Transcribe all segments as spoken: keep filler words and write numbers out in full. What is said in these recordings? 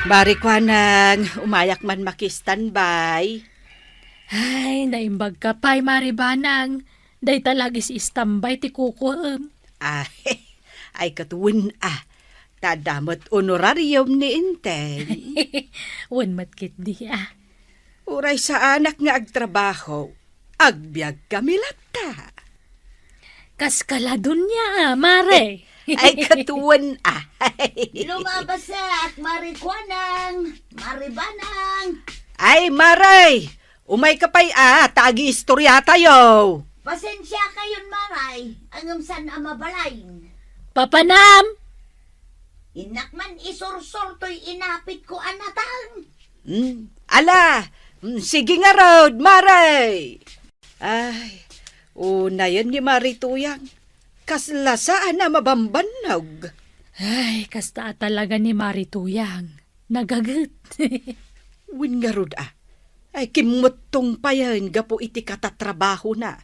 Mari Kuanang, umayak man makistambay. Ay, naimbag ka pay, Mari Banang. Dayta lagi si istambay ti kukuem. Ay, ay, ket wen a. Ta adda met honorarium ni Enteng. Wen met ketdi a. Uray saanak nga agtrabaho, agbiag kami latta. Kas kala dunia, a, Mare. Ay, ket wen a. Lumabasak, Mari Kuanang, Mari Banang. Ay, Mare, umayka pay a, ta agiistoriatayo. Pasensiakayon, Maray, ngem saan a mabalin. Papanam! Innak man isursor toy inapitko a natang. Hmm, ala, hmm, sige ngarud, Mare. Ay, unayen ni Mari Tuyang. Kasla saan a mabambannog. Ay, kasta a talaga ni Mari Tuyang. Nagaget. Wen ngarud a. Ay, kimmettong payen gapu iti katatrabahona.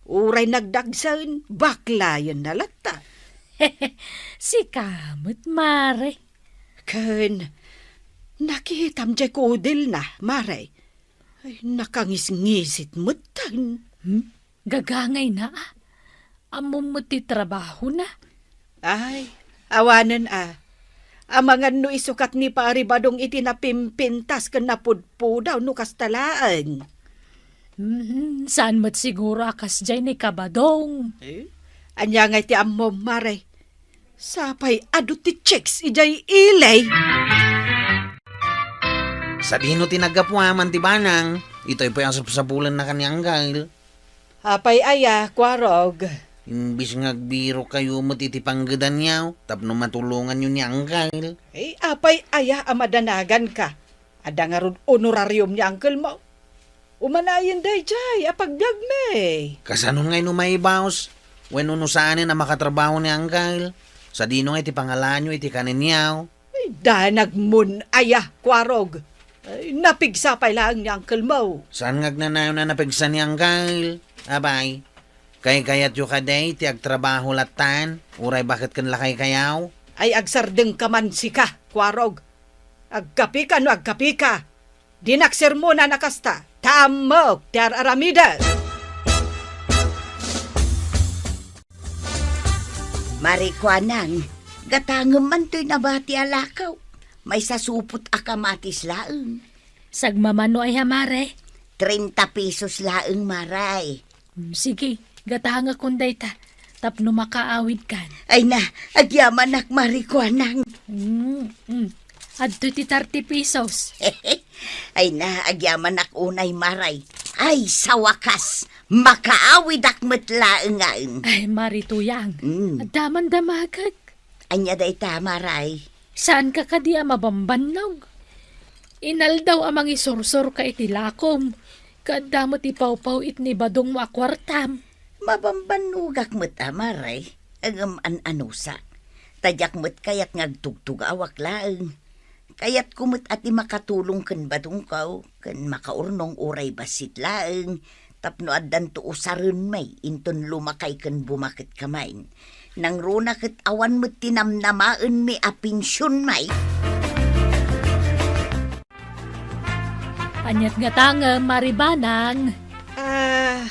Uray nagdagsen, baklayenna latta. Sika met, Mare. Ken, nakitam diay kudelna, Mare. Ay, nakangisngisit metten. Hmm? Gagangayna a. Ammom met ti trabahona. Ay, awanen a. Amangan no isukat ni Pari Badong iti napimpintas ken napudpudaw no kasta laeng. Hmm, saan met siguro a kasdiay ni Kabadong? Eh? Ania ngay ti ammom, Mare? Sapay adu ti chicks idiay ili. Sadino ti naggapu a man ti banang? Itoy pay a sapsapulennakan ni Anggal. Apay aya, Kuarog? Imbis nga agbirokayo met iti panggedanyo, tapno matulonganyo ni Anggal. Eh, apay aya a madanaganka? Adda ngarud honorarium ni uncle mo. Umanayen daydiay a pagbiagmi. Kasanon ngay no maibaos? Wenno no saanen a makatrabaho ni Angkel? Sadino ngay ti pangalaanyo iti kanenyo? Ay, danagmon aya, Kuarog. Ay, napigsa pay laeng ni Uncle Mo. Saan nga agnanayon a napigsa ni Angkel? Abay, kaykayatyo kadi ti agtrabaho lattan? Uray baket ken lakaykayaw? Ay, agsardengka man sika, Kuarog. Agkapika no agkapika. Dinak sermonan a kasta, ta ammok ti ar-aramidek. Mari Kuanang, gatangem man toy nabati a lakaw. Maysa supot a kamatis laeng. Sagmamano aya, Mare? Treinta pesos laeng, Maray. Mm, sige, gatangakon dayta, tapno makaawidkan. Ay na, agyamanak, Mari Kuanang. Mm, mm. Adtoy ti thirty pesos. Ay na, agyamanak unay, Maray. Ay, sa wakas, makaawidak met laengen. Ay, Mari Tuyang. Mm. Adda man damagek. Ania dayta, Maray? Saanka kadi a mabambannog? Inaldaw a mangisursurka iti lakom, ket adda met ti pawpaw-it ni badongmo a kuartam. Mabambannogak met a, Maray, ngem an-anusak. Ta diak met kayat nga agtugtugawak laeng. Kayatko met a ti makatulong ken badongko, ken makaurnong uray bassit laeng, tapno addanto usaren may inton lumakay ken bumaket ka main. Nangruna ket awan met ti namnamaenmi a pension may. Aniat gatangem, Mari Banang? Ah,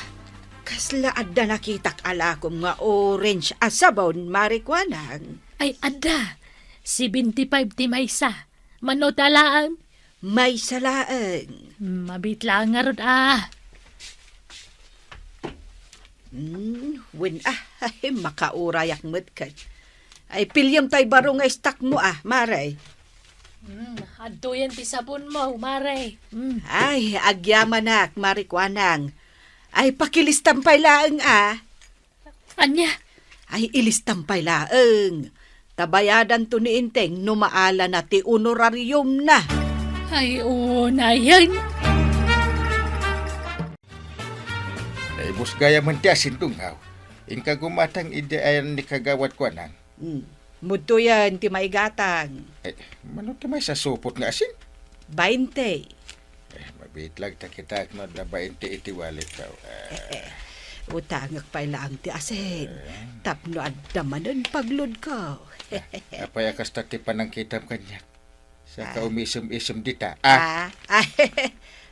kasla adda nakitak a lakom nga orange a sabon, Mari Kuanang? Ay, adda. Seventy-five ti maysa. Mano ti alaem? Maysa laeng. Hmm, mabiit laeng ngarud, a. Hmm, wen, a, makaurayak met ket. Ay, piliem tay baro nga istakmo, a, Mare. Hmm, adtoyen ti sabonmo, Mare. Hmm. Ay, agyamanak, Mari Kuanang. Ay, pakilistam pay laeng, a. Ania? Ay, ilistam pay laeng. Ta bayadanto ni Enteng no maalana ti honorariumna. Ay, unayen. Naibus gayam ti asin, Dunghaw. Inka gumatang idi ayan ni Kagawad Kuanang. Hmm. Mudtoyen ti maigatang. Eh, mano ti maysa supot nga asin? Bainte. Eh, mabiit lang ta kitaek no adda bainte iti walletko. Eh, eh, utangek pay laeng ti asin. Eh. Tapno adda manen pagludko. Ah, apay a kasta ti panangkitam kaniak? Saka Ay. umisem-isem dita, ah. Ah, ay,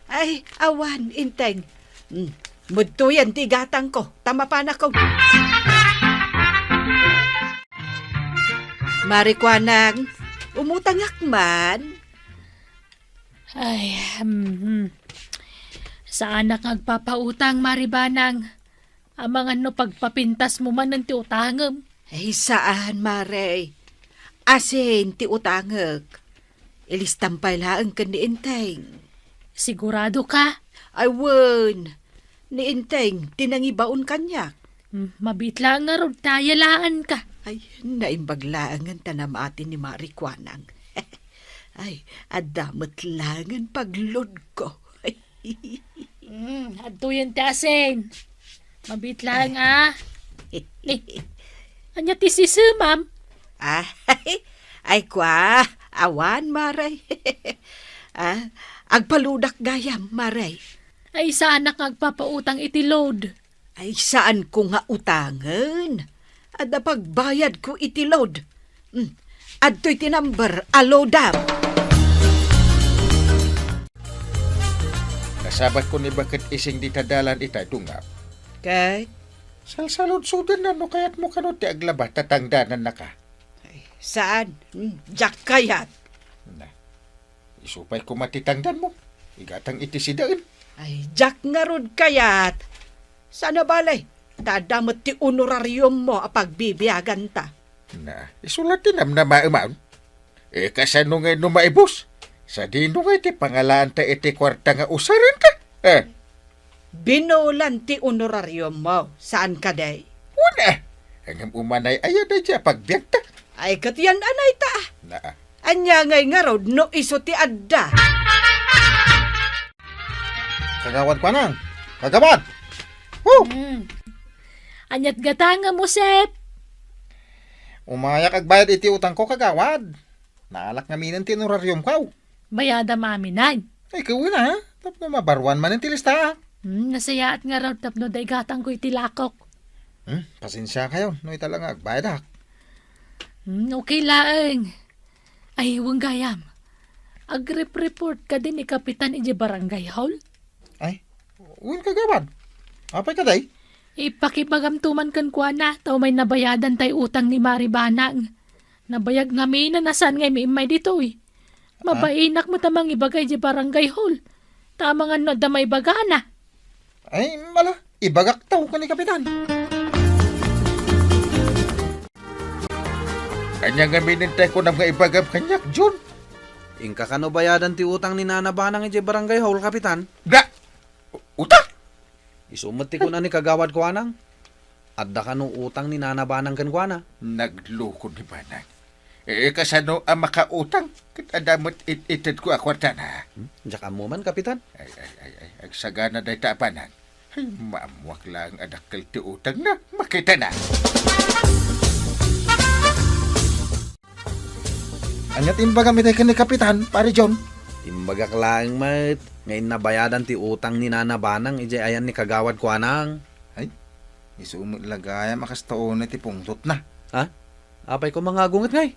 ay, awan, Inteng. Hmm, mudtoyen ti igatangko, ta mapanakon. Mari Kuanang, umutangak man. Ay, hmm, hmm. Saanak nga agpapautang, Mari Banang. Amangan no pagpapintas mo manen ti utangem. Ay, saan, Mare. Asin ti utangek. Ilistam pay laeng ken ni Inteng. Sigurado ka? Ay, wen. Ni Inteng, ti nangibaon kaniak. Hmm, mabiit laeng ngarud, ta yalaan ka. Ay, naimbag laengen ta namati ni Mari Kuanang. Ay, adda met laengen pagludko. Mm, adtoyen ti asin. Mabiit laeng, ah. Ni, ania ti sisemam? Ay, ay, kua, awan, Mare. Ah, agpaludak gayam, Mare. Ay, saanak nga agpapautang iti load. Ay, saanko nga utangen. Adda pagbayadko iti load. Hmm. Adtoy ti number a loadam. Nasabatko ni baket ising dita dalan itay, Dungab. Kay? Salsaludsodenna no kayatmo kano ti aglaba ta tangdanannaka. Ay, saan? Hmm, diak kayat. Na. Isu pay koma ti tangdanmo. Igatang iti sidaen. Ay, diak ngarud kayat. Saan a bale, ta adda met ti honorariummo a pagbibiaganta. Na, isu la ti namnamaem. E, kasano ngay no maibus? Sadino ngay ti pangalaanta iti kuarta nga usarenta? Eh. Binulan ti honorariummo, saan kadi? Wen, eh. Ngem umanay aya daydiay a pagbiagta? Ay, ket yan anay ta. Na. Ania ngay ngarud no isu ti adda? Kagawad Kuanang! Kagawad! Hu! Hmm. Aniat gatangem, Josep? Umayak agbayad iti utangko, kagawad. Naalak ngaminen ti honorariumko. Bayadam aminen. Ay, kawen a, tapno mabaruan manen ti listaak. Hmm, nasayaat ngarud tapno daigatangko iti lakok. Hmm, pasensiakayon, no ita la nga agbayadak. Hmm, okay laeng. Ay, wen gayam. Agrep-report kadi ni Kapitan idiay barangay hall? Ay, wen kagawad. Apay kadi? Ipakibagamto man kenkuana, ta umay nabayadan tay utang ni Mari Banang. Nabayag ngamin a saan nga immay ditoy. Ah? Mabainak met a mangibaga idiay barangay hall. Ta amangan no adda maibagana. Ay, ala, ibagak taw ken ni Kapitan. Ania ngamin tay kunam nga ibagam kaniak, Jun? Inka kano bayadan ti utang ni Nana Banang idiay barangay hall, Kapitan? Da! U-, utang? Isu met ti kuna ni Kagawad Kuanang. Adda kano utang ni Nana Banang kenkuana? Nagloko ni Banang. Eh, kasano a makautang? Ket adda met it-, itedko a kuartana. Hmm? Diak ammo man, Kapitan. Ay, ay, ay, ay, agsagana dayta a Banang. Ay, maammoak laeng a dakkel ti utangna. Makitana. Ania ti imbagam itay ken ni Kapitan, Pare John? Imbagak laeng met nga inna bayadan ti utang ni Nana Banang idiay ayan ni Kagawad Kuanang. Ay, isu met la gayam a kasta unay ti pungtotna. Ha? Apay koma nga agunget ngay?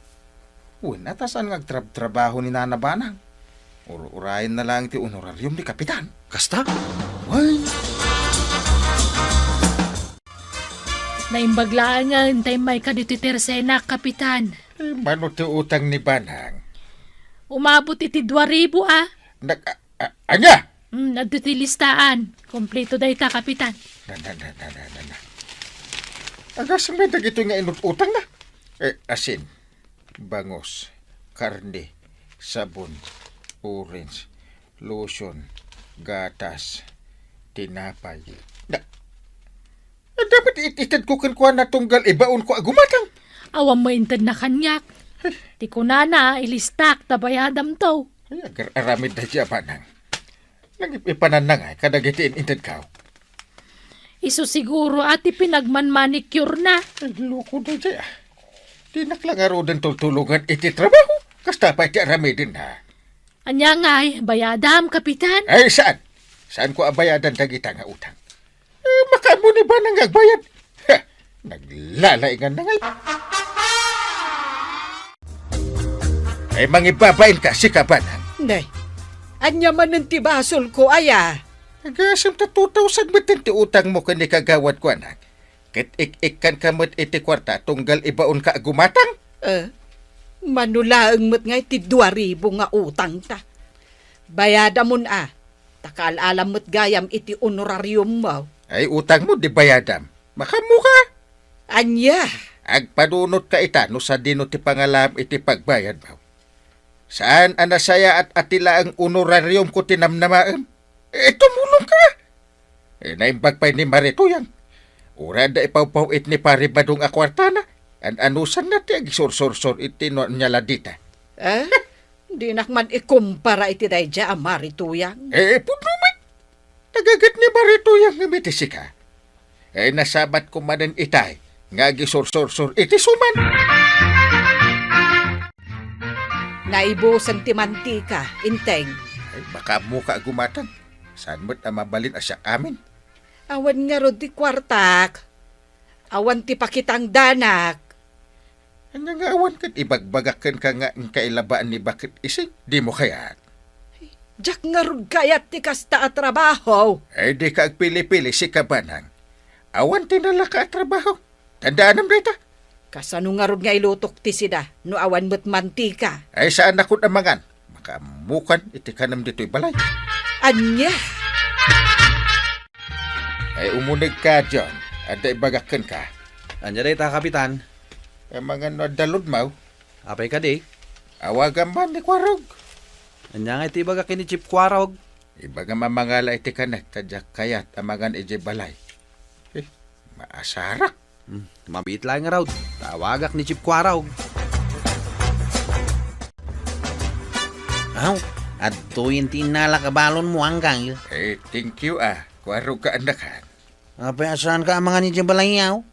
Wen, a ta saan nga agtrabtrabaho ni Nana Banang? Ur-urayenna laeng ti honorarium ni Kapitan. Kasta? Wen. Naimbag laengen ta immay ka ditoy Tersenak, Kapitan. Eh, mano ti utang ni Banang? Umabot iti dua ribu, ah. Nag-, a-, a-, ania? Hmm, adda ti listaan. Kompleto dayta, Kapitan. Na, na, na, na, na, na, na. Agasem dagitoy nga inut-utangna. Eh, asin, bangus, karne, sabon, orange, lotion, gatas, tinapay. Da-, adda met it-, itedko kenkuana tunggal ibaonko a gumatang. Awan maintedna kaniak. Ti kunana, ilistak ta bayadamto. Ay, agar-aramid daydiay a Banang. Nagip-ipananna ngay kadagiti in-intedko. Isu siguro a ti pinagmanmanicure na. Ay, loko daydiay, ah. Dinak la ngaruden tultulongan iti trabaho. Kasta pay ti aramidenna. Ania ngay, bayadam, Kapitan? Ay, saan? Saanko a bayadan dagita nga utang? Eh, makaammo ni Banang nga agbayad. Ha! Naglalainganna ngay. Ay, mangibabain ka, sika, Banang. Nay, ania manen ti basolko, aya? Agasem ta two thousand met ti utangmo ken ni Kagawad Kuanang. Ket ik-ikkanka met iti kuarta tunggal ibaonka a gumatang. Eh, mano laeng met nga iti dua ribu nga utangta. Bayadamon a, ta kaal-alam met gayam iti honorariummo. Ay, utangmo, di bayadam. Makaammoka. Ania? Agpanunotka ita no sadino ti pangalaam iti pagbayadmo. Saan a nasayaat a ti laeng honorariumko ti namnamaem? Eh, tumulongka. Eh, naimbag pay ni Mari Tuyang. Uray adda ipawpaw-it ni Pari Badong a kuartana, an-anusanna ti agisursursor iti no ania la dita. Eh? Dinak man ikumpara iti daydiay a Mari Tuyang. Eh, pudno met. Nagaget ni Mari Tuyang ngem iti sika. Eh, nasabatko manen itay nga agisursursor iti suman. Naibusen ti mantika, Inteng. Ay, makaammoka a gumatang. Saan met a mabalin a siak amin? Awan ngarud ti kuartak. Awan ti pakitangdanak. Ania nga awan ket ibagbagak kenka nga inka ilabaan ni Baket Ising? Dimo kayat? Diak ngarud kayat ti kasta a trabaho. Ay, dika agpili-pili, sika, Banang. Awan ti nalaka a trabaho. Tandaanam dayta. Kasano ngarud nga ilutok ti sida no awan met mantika? Ay, saannakon a mangan. Makaammokan iti kanem ditoy balay. Ania? Ay, umunegka, John. Adda ibagak kenka. Ania dayta, Kapitan? Amangan no adda load mo. Apay kadi? Awagam man ni Kuarog. Ania nga iti ibagak ken ni Chief Kuarog? Ibagam a mangala iti kanek ta diak kayat a mangan idiay balay. Eh, maasarak. Hmm, mabiit laeng ngarud. Tawagak ni Chief Kuarog. Aw, adtoyen ti innalak a balonmo, Anggal. Eh, thank you, ah. Kuarog ka, anakan. Apay a saanka a mangan idiay balay, aw?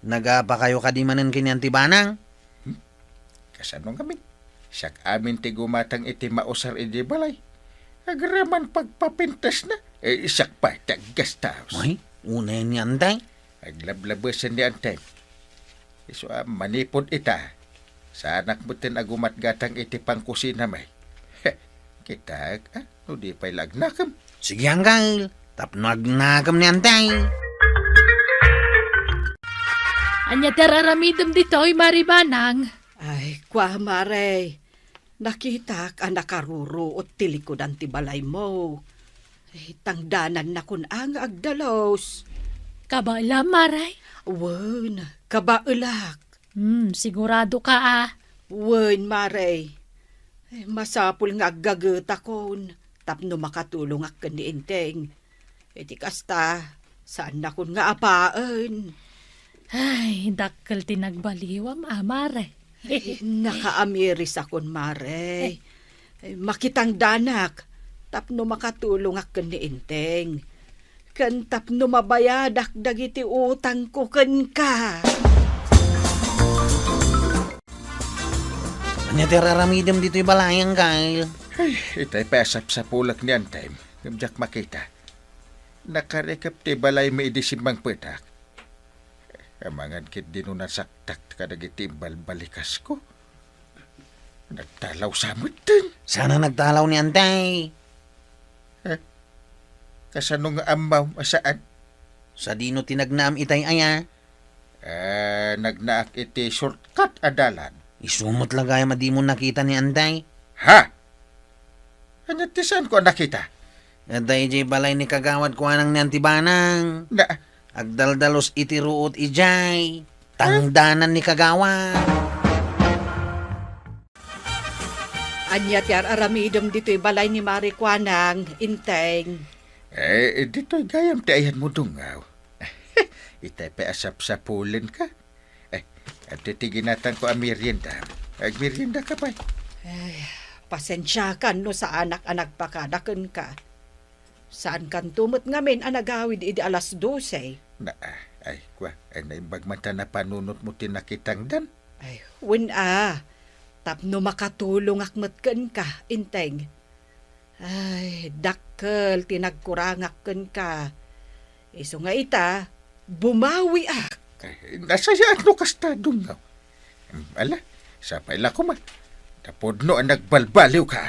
Nagapakayo kadi manen ken ni Anti Banang? Hmm? Kasano ngamin? Siak amin ti gumatang iti mausar idiay balay. Agraman pagpapintasna, eh, siak pay ti aggastaos. Ay, unay ni Antay? Aglablabesen ni Antay. Isu a manipud ita, saanak metten a gumatgatang iti pangkusinami. Kitaek, ah, no di pay la agnakem. Sige, Anggal, tapno agnakem ni Antay. Ania ti ar-aramidem ditoy, Mari Banang? Ay, kua, Mare. Nakitak a nakaruruot ti likudan ti balaymo. Eh, tangdanannakon a nga agdalus. Kabaelam, Mare? Wen, kabaelak. Hmm, sigurado ka, ah. Wen, Mare. Eh, masapul nga aggagetakon tapno makatulongak ken ni Enteng. Iti kasta, saannakon nga apaen. Ay, dakkel ti nagbaliwam, a, Mare. Ay, nakaamirisakon, Mare. Eh. Ay, makitangdanak tapno makatulongak ken ni Enteng. Ken tapno mabayadak dagiti utangko kenka. Ania ti ar-aramidem ditoy balay, Anggal? Ay, itay pay a sapsapulek ni Antay. Ngem diak makita. Nakarikep ti balaymi idi simmangpetak. Amangan ketdi no nasaktak kadagiti imbalbalikasko. Nagtalaw sa metten. Saan a nagtalaw ni Antay? Eh, kasano nga ammom a saan? Sadino ti nagnaam itay aya? Eh, nagnaak iti shortcut a dalan. Isu met la gayam a dimo nakita ni Antay? Ha? Ania ti saanko a nakita? Adda idiay balay ni Kagawad Kuanang ni Anti Banang. Na- Agdaldalus iti ruot idiay. Tangdanan ni Kagawad. Ania ti ar-aramidem ditoy balay ni Mari Kuanang, Inteng? Eh, ditoy gayam ti ayanmo, Dungaw. Itay pay a sapsapulenka. Eh, adtoy ti ginatangko a merienda. Agmeriendaka pay. Ay, pasensiakan no saanak a nagpakada kenka. Saankanto met ngamin a nagawid idi alas dose. Na, ay, kua, ay, naimbag man ta napanunotmo ti nakitangdan. Ay, wen a, tapno makatulongak met kenka, Inteng. Ay, dakkel ti nagkurangak kenka. Isu nga ita, bumawiak. Ay, nasayaat no kasta, Dungaw. Ala, sapay la koma. Pudno a nagbalbaliwka.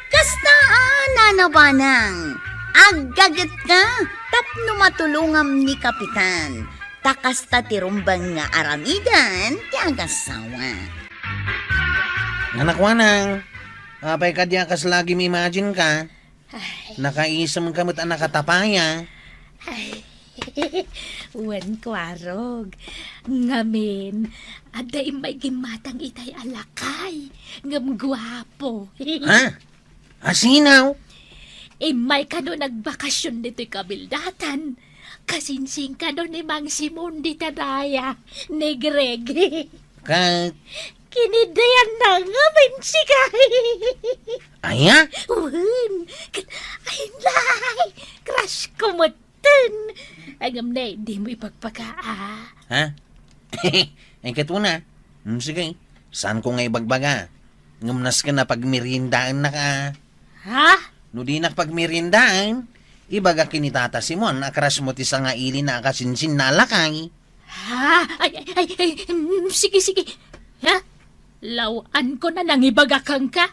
Kasta a, Nana Banang, aggagetka tapno matulongam ni Kapitan, ta kasta ti rumbeng nga aramiden ti agasawa. Nana Kuanang, apay kadi a kasla agim-imagine ka? Ay. Nakaisemka met a nakatapaya. Ay, wen, Kuarog. Ngamin, adda immay gimmatang itay a lakay, ngem guapo. Ha? Asino? Immay kano nagbakasyon ditoy kabildatan. Kasinsin kano ni Mang Simon dita daya, ni Greg. Ket? Kinidianna ngamin, sika. Aya? Wen, ket, ay, nay, crush ko metten. Ay, ngem ne, dimo ibagbaga, a. Ha? Ay, ket una. Hmm, sige, saanko nga ibagbaga. Ngem nasken a pagmeriendaennaka. Ha? No dinak pagmeriendaen, ibagak ken ni Tata Simon a crush mo ti sangailina a kasinsinna a lakay. Ha? Ay, ay, ay, ay, mm, sige, sige. Ha? Law-anko na nangibaga kenka.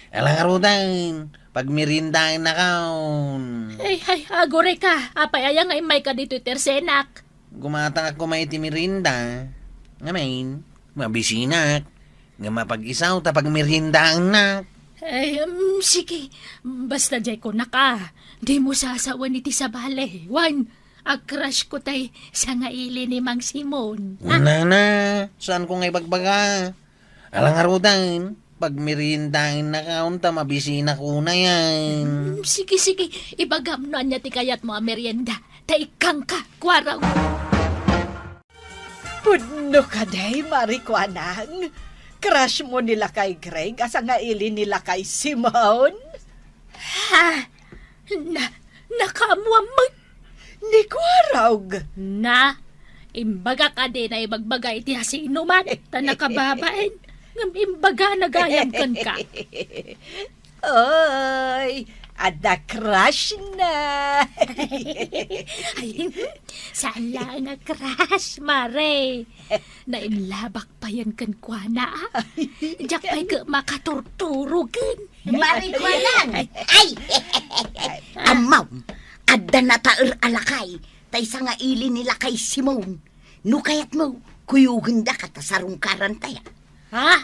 Ala ngaruden, pagmeriendaennakon. Ay, ay, agurayka. Apay aya nga immayka ditoy tersenak? Gumatangak koma iti merienda. Ngamin, mabisinak. Nga mapag-isaw ta pagmeriendaennak. Ay, um, sige. Basta diay kunak a, dimo sasawen iti sabali. Wen, a-crush ko tay sangaili ni Mang Simon. Nana, saanko nga ibagbaga. Ala ngaruden, pagmeriendaennakon ta mabisinak unayen. Mm, sige, sige. Ibagam no ania ti kayatmo a merienda. Ta ikkangka, Kuarog. Pudno kadi, Mari Kuanang? Crush mo ni Lakay Greg a sangaili ni Lakay Simon? Ha? Na, nakaammoam met? Ni Kuarog. Na, imbaga kadi na ibagbaga iti asinoman, ta nakababain, ngem imbagana gayam kenka. Oy, adda crush na. Ay, saan laeng a crush, Mare. Nainlabak payen kenkuana, a. Diak pay ket makaturturogen. Mari Kuanang. Ay. Ay. Ammom, adda nataer a lakay, tay sangaili ni Lakay Simon. No kayatmo, kuyogenda ket ta sarungkaranta, a. Ha?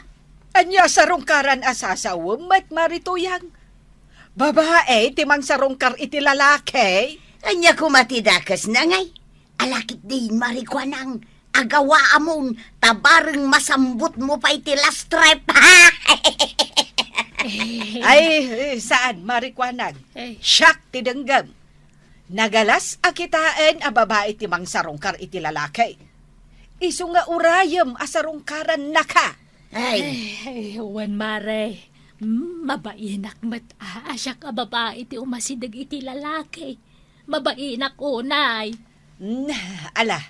Ania sarungkaran a sasawem met, Mari Tuyang? Babae ti mangsarungkar iti lalaki? Ania koma ti dakesna, ngay? Ala ketdin, Mari Kuanang, agawaamon, ta bareng masambutmo pay ti last trip. Ay, eh, saan, Mari Kuanang? Ay. Siak ti denggem. Nagalas a kitaen a babai ti mangsarungkar iti lalaki. Isu nga urayem a sarungkarannaka. Ay. Ay, ay, wen, Mare. Hmm, mabainak met a, a siak a babai ti umasideg iti lalaki. Mabainak unay. Hmm, ala,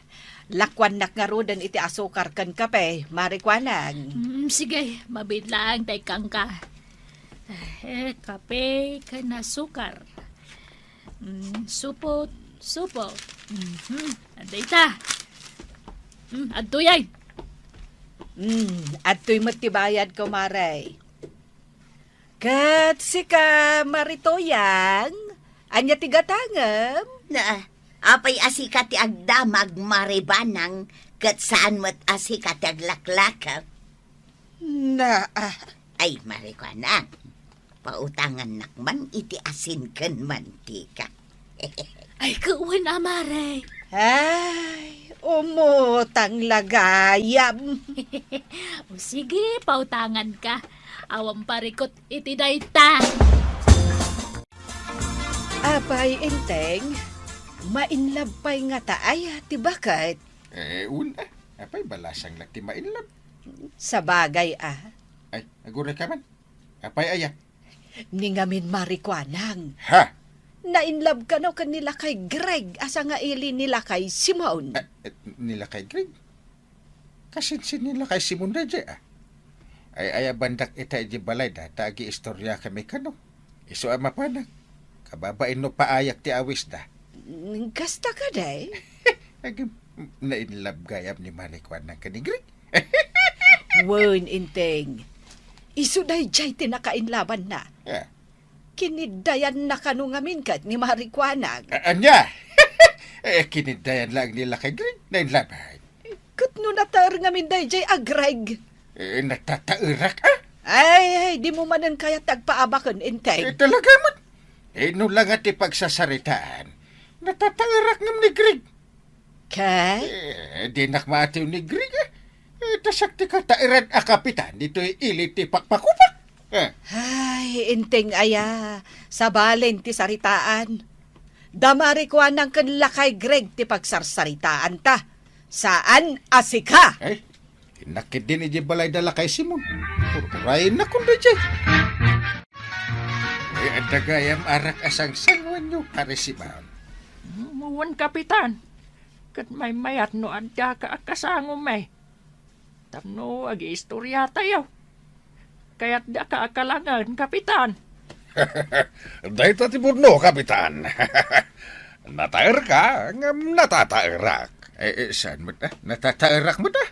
lakuannak ngaruden iti asukar ken kape, Mari Kuanang. Hmm, sige, mabiit laeng tay kangka. Eh, kape ken asukar. Hmm, supot, supot. Mhm, adda ita. Hmm, adtoy ay. Hmm, adtoy met ti bayadko, Mare. Ket sika, Mari Tuyang, ania ti gatangem? Na, apay a sika ti agdamag, Mari Banang, ket saan met a sika ti aglaklakaw? Na, ah. Ay, Mari Kuanang, pautangannak man iti asin ken mantika. Ay, kawen a, Mare. Ay, umutang la gayam. O sige, pautanganka. Awan parikut iti dayta. Apay, Enteng, ma-in love pay ngata aya ti baket? Eh, un, ah, apay balasang la ti ma-in love? Sabagay, ah. Ay, agurayka man. Apay aya? Ni ngamin, Mari Kuanang. Ha? Na-in love kano ken ni Lakay Greg a sangaili ni Lakay Simon. Ah, eh, ni Lakay Greg? Kasinsin ni Lakay Simon daydiay, ah. Ay, ay, abandak ita idiay balayda, ta agiistoriakami kano. Isu a mapanak. Kababain no paayak ti awisda. Mm, kasta kadi? Agim, Nainlove gayam ni Mare Kuanang ken ni Greg? Wen, Enteng. Isu daydiay ti nakainlabanna. Ah. Kiniddayanna kano ngamin ket ni Mare Kuanang. A-, ania? Eh, kiniddayan laeng ni Lakay Greg, nainlaban. Ket no nataer ngamin daydiay a Greg? Eh, natataerak, ah? Ay, ay, dimo manen kayat agpaabaken, Enteng. Eh, talaga met. Eh, no la nga ti pagsasaritaan, natataerak ngem ni Greg. Ket? Eh, dinak maatiw ni Greg, ah. Eh, ta siak ti kataeran a kapitan ditoy ili ti pakpakupak. Eh. Ay, Enteng aya, sabalen ti saritaan. Da Mare Kuanang ken Lakay Greg ti pagsarsaritaanta. Saan a sika? Ay, innak ketdin idiay balay da Lakay Simon. Ururaynak kun daydiay. Eh, adda gayam arak a sangsangoanyo, Pare Simon. Mm, wen, Kapitan. Ket maymayat no addaka a kasangom, eh. Tapno agiistoriatayo. Kayatdaka a kalangen, Kapitan. Dayta ti pudno, Kapitan. Nataerka, ngem natataerak. Eh, eh, saan met, ah? Natataerak met, ah?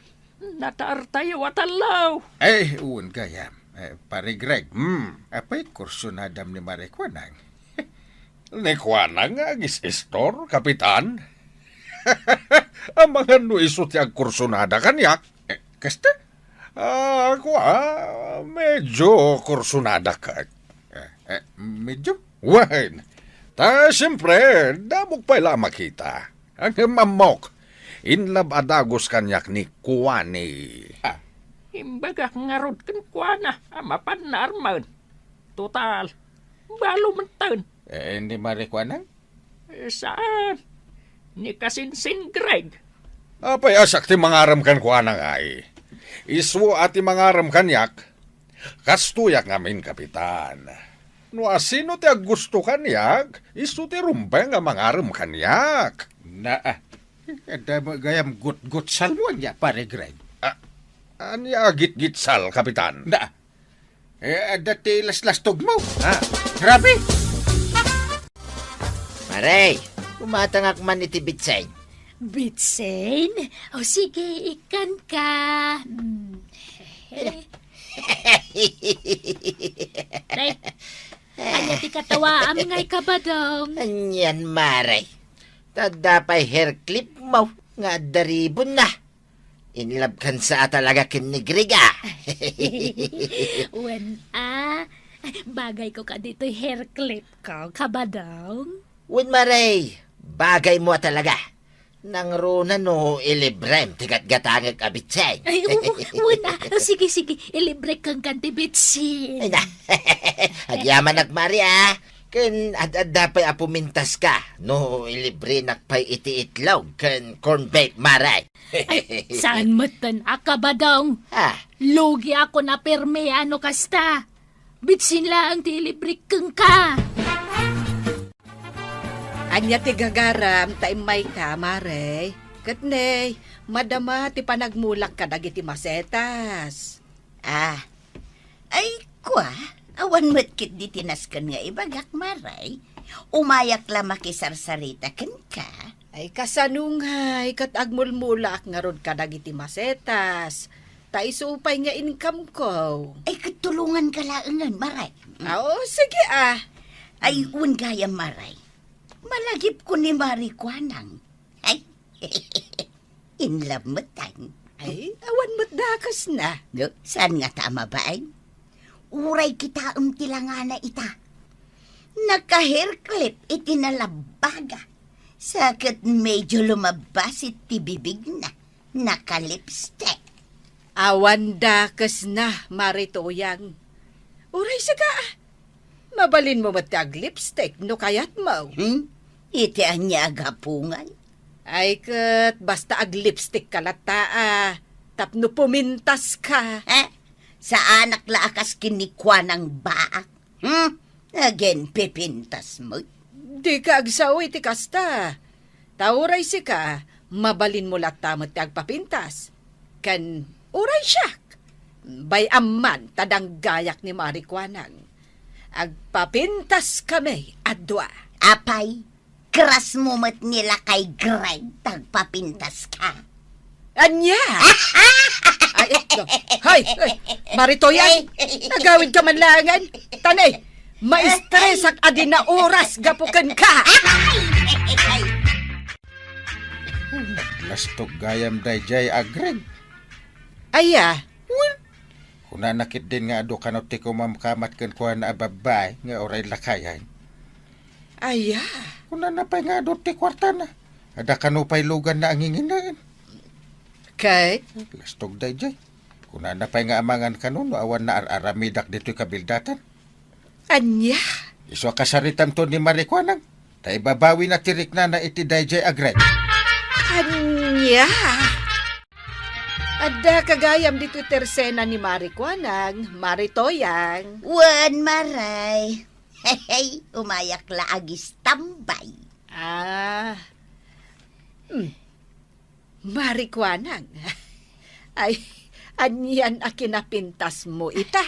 Nataertayo a tallo. Eh, wen gayam. Eh, Pare Greg, hmm, apay kursunadam ni Mare Kuanang? Ni Kuanang nga agis-istor, Kapitan? Amangan no isu ti agkursunada kaniak? Eh, kasta? Ah, kua, medyo kursunada ket. Eh, eh, medyo? Wen. Ta, siyempre, damok pay la a makita. Ngem ammok, inlove a dagus kaniak ni Kuani. Ah. Imbagak ngarud ken Kuana a mapanna armen. Total, balo metten. Eh, ni Mare Kuanang? Eh, saan? Ni kasinsin Greg. Apay a siak ti mangarem ken Kuanang ay? Isu a ti mangarem kaniak. Kastoyak ngamin, Kapitan. No asino ti aggusto kaniak, isu ti rumbeng a mangarem kaniak. Na, ah, adda met gayam gutgutsalmo ania, Pare Greg? Ah, ania a gitgitsal, Kapitan? Na, eh, adda ti laslastogmo. Ah. Grabe! Mare, umatangak man iti bitsen. Bitsen? O sige, ikkanka. Mm. Nay, ania ti katawaam ngay, Kabadong? Anian, Mare? Ta adda pay hair clip mo nga adda ribbon na. Inlove kan sa a talaga ken ni Greg, ah. Wen, ah. Bagay ko kadi toy hair clip ko, Kabadong. Wen, Mare, bagay mo a talaga. Nangruna no ilibrem ti gatgatangek a bitsin. Ay, oo, una. Sige, sige, ilibrek kenka ti bitsin. Ay na. Agyamanak, Mare, ah. Ken ad-adda pay a pumintas ka no ilibrenak pay iti itlog ken corn beef, Mare. Ay, saan metten a, Kabadong? Ah. Lugi ako na permi a no kasta. Bitsin laeng ti ilibrek kenka. Ania ti gagaram ta immayka, Mare? Ket ne, madama ti panagmulak kadagiti masetas. Ah. Ay, kua, awan met ketdi ti nasken nga ibagak, Mare. Umayak la makisarsarita kenka. Ay, kasano ngay ket agmulmulaak ngarud kadagiti masetas? Ta isu pay nga income-ko. Ay, ket tulonganka laengen, Mare. Ah, o, sige, ah. Ay, wen gayam, Mare. Malagipko ni Mare Kuanang. Ay, in love metten. Ay, awan met dakesna. No, saan ngata a mabain? Uray kitaem ti langana ita. Naka-hair clip iti nalabbaga. Sa ket medyo lumabbas iti bibigna. Naka-lipstick. Awan dakesna, Mare Tuyang. Uray sika, ah. Mabalinmo met ti aglipstick no kayatmo. Hmm? Iti ania a gapu ngay? Ay ket, basta aglipstick ka latta, ah, tapno pumintas ka. Eh? Saanak la a kas ken ni Kuanang baak? Hmm? Again, pipintas mo? Dika agsao iti kasta. Ta uray sika, mabalinmo latta met ti agpapintas. Ken uray siak, bay-am man ta danggayak ni Mare Kuanang. Agpapintaskami a dua. Apay, Crush mo met ni lakay Greg, ta agpapintaska. Ania? Ay, ay, no. Hoy, hoy, Maritoyan, nagawidka man laengen. Tanay, maistresak a di naoras gapu kenka. Lastog gayam daydiay a Greg. Aya? Kunana ketdin nga adu kano ti kumamkamat kenkuana a babbai nga uray lakayen. Aya? Kunana pay nga adu ti kuartana. Adda kano pay luganna a nginginaen. Ket? Lastog daydiay. Kunana pay nga amangan kano no awan nga ar-aramidak ditoy kabildatan. Ania? Isu a kasaritamto ni Marikuanang, ta ibabawina ti riknana iti daydiay a Greg. Ania? Adda ka gayam ditoy tersena ni Marikuanang, Maritoyang. Wen, Maray. Hehe, umayak la agistambay. Ah. Hmm. Marikuanang. Ay, anian a kinapintasmo ita?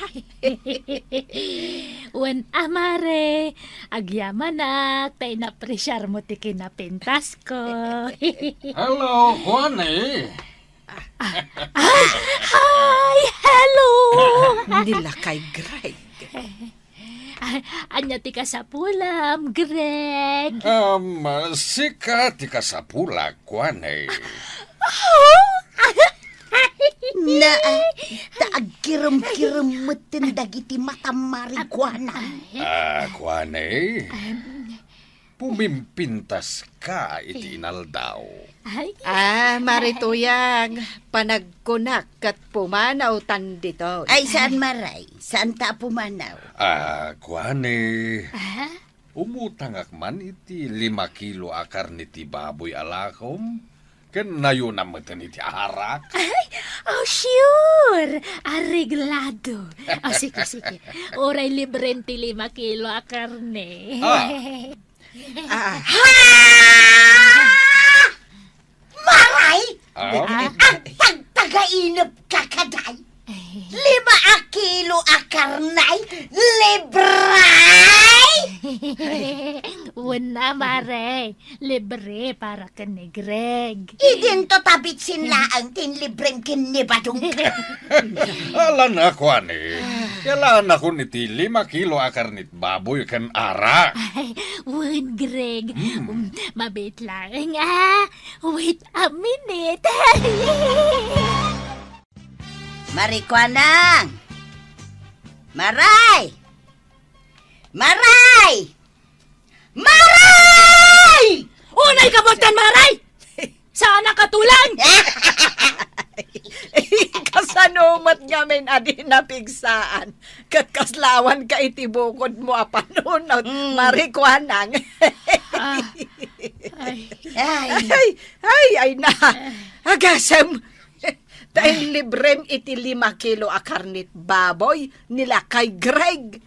Wen a, Mare, agyamanak ta inapresiarmo ti kinapintasko. Hello, Kuani. Ah, hi! Hello! Ni lakay Greg. Ah, ania ti kasapulam, Greg? Um, sika ti kasapulak, Kuani. Na, ta agkirem-kirem metten dagiti matam, Marikuanang. Ah, Kuani. Pumimpintaska iti inaldaw. Ay. Ah, Maritoyang, panagkunak ket pumanawtan ditoy. Ay, saan, Maray? Saanta a pumanaw? Ah, Kuani. Ah? Umutangak man iti lima kilo a karne ti baboy a lakom, ken nayonam metten iti arak. Ay, oh, sure! Areglado. Oh, sige, sige. Uray librem ti lima kilo a karne. Ah. Ah. Ha! Maray! Ah? Agtagtagainep ka kaday? Lima a kilo a karne, libre! Wen a, Mare. Libre para ken ni Greg. Idinto ta bitsin laeng ti inlibrem ken ni Badong. Ala na, Kuani. Yalanakon iti lima kilo a karne ti baboy ken arak. Ay, wen, Greg. Hmm. Um, mabiit laeng, ah. Wait a minute. Marikuanang! Maray! Maray! Maray! Unay ka bueltan, Maray! Saan a katulang? Kasano met ngamin a di napigsaan? Ket kaslawan ka iti bukodmo a panunot, Mm. Marikuanang. Ah, ay. Ay. Ay, ay, ay na. Agasem. Ta inlibrem iti lima kilo a karne ti baboy ni lakay Greg.